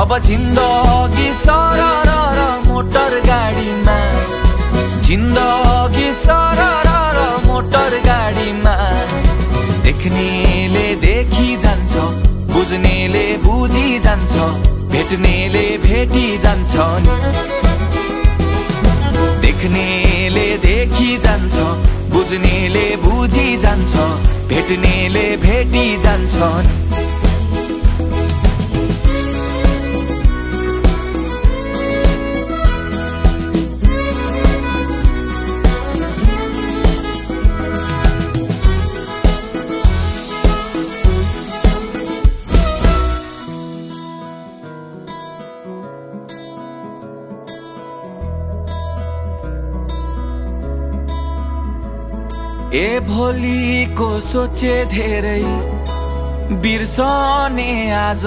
अब जिन्दगी सरर मोटर गाडीमा, जिन्दगी सरर मोटर गाडीमा। देख्नेले देखी जान्छ, बुझ्नेले बुझी जान्छ, भेट्नेले भेटी जान्छ नि। देख्नेले देखी जान्छ, बुझ्नेले बुझी जान्छ, भेट्नेले भेटी जान्छ नि। ए भोलिको सोचे धेरै बिर्सने आज।